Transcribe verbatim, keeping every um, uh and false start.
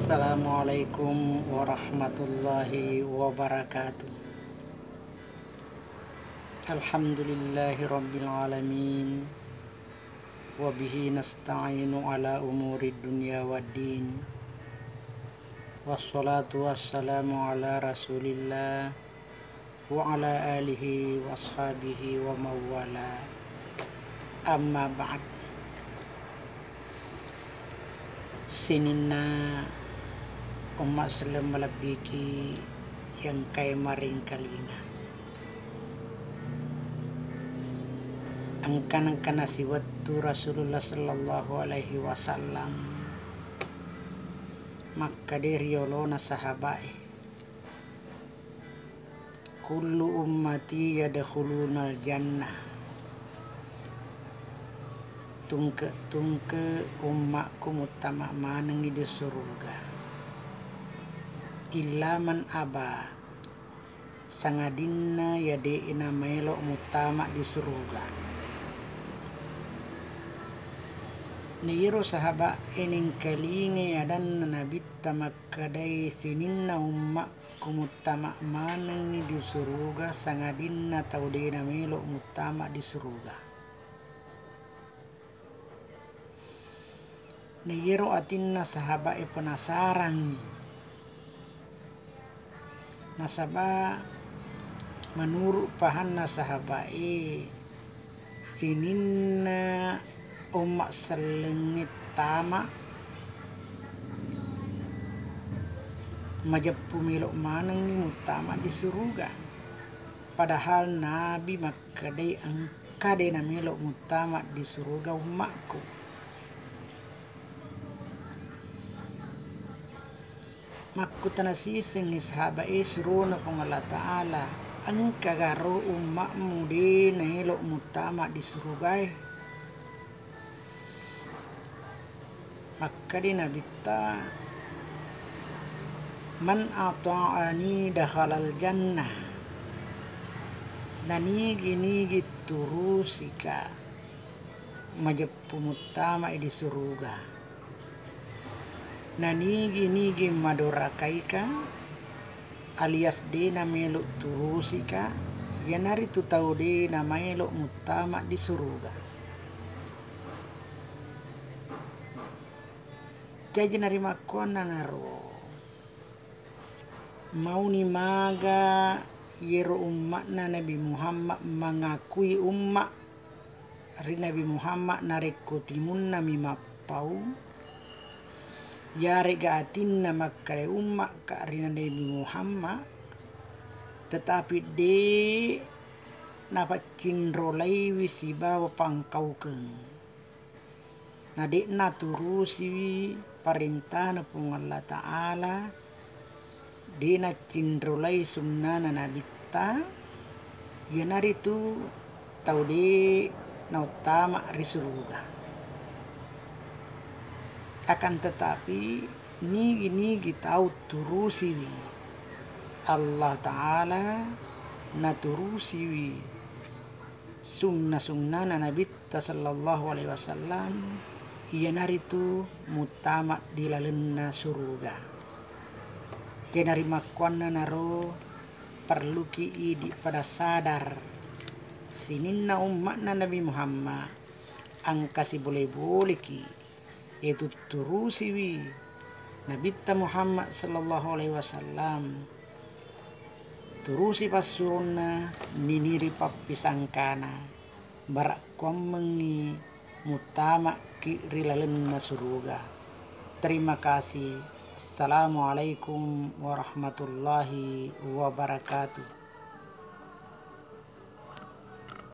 Assalamualaikum warahmatullahi wabarakatuh. Alhamdulillahi rabbil alamin. Wa bihi nasta'inu ala umuri dunya waddin. Wassalatu wassalamu ala Rasulillah wa ala alihi wa ashabihi wa mawala. Amma ba'd. Sininna umma selleng malebbiki yang kai maringkalinga. Engka-, engkana siwettu Rasulullah sallallahu alaihi wasallam makkeda ri yolona sahabae, "Kullu ummati yadkhulunal jannah." Tungke-tungke ummakku muttama manengngi di suruga. Illa man aba, sangadinna iya de'na maelo muttama di suruga. Na iyaro sahaba'e nengkalingai adanna Nabitta makkedai, "Sininna umma ku muttama manengngi di suruga, sangadinna tau de' namelo muttama di suruga." Na iyaro atinna sahaba'e penasarangngi. Nasaba menuru pahanna sahaba'e, sininna umma sellengnge tama majeppu melo manengngi muttama di suruga. Padahal Nabi makkedai engka de' namelo muttama di suruga ummakku. Makkutana sisengngi sahaba'e surona Puang Allah Ta'ala, "Engka garo umma'mu de' naelo muttama di surugae?" Makkeda Nabitta, "Man ata'ani dakhalal jannah." Nanigi-nigi turusika majeppu muttama'i di suruga. Nanigi-nigi madorakaika alias de' namelo turusika, iyanaritu tau de' namaelo muttama di suruga. Jaji narimakkuannanaro, mauni maga iyaro umma'na Nabi Muhammad mangakui umma' ri Nabi Muhammad narekko timunnami mappau, yarega atinna makkeda umma'ka ri Nabi Muhammad, tetapi de' napaccinrolaiwi sibawa pangkaukeng. Na de' naturusiwi parentana Puang Allah Ta'ala, de' naccinrolai sunnana Nabitta, iyanaritu tau de' nauttama ri suruga. Akan tetapi, nigi-nigi tau turusiwi Allah Ta'ala, naturusiwi sunna-sunnana Nabitta sallallahu alaihi wasallam, iyanaritu muttama di lalenna suruga. Kenarimakkuannanaro, perluki idi pada sadar, sininna umma'na Nabi Muhammad engka sibole-boleki, yaitu turusiwi Nabitta Muhammad sallallahu alaihi wasallam, turusi passuronna, niniri pappisangkana, barakkuammengngi muttama'ki ri lalenna suruga. Terima kasih. Assalamualaikum warahmatullahi wabarakatuh.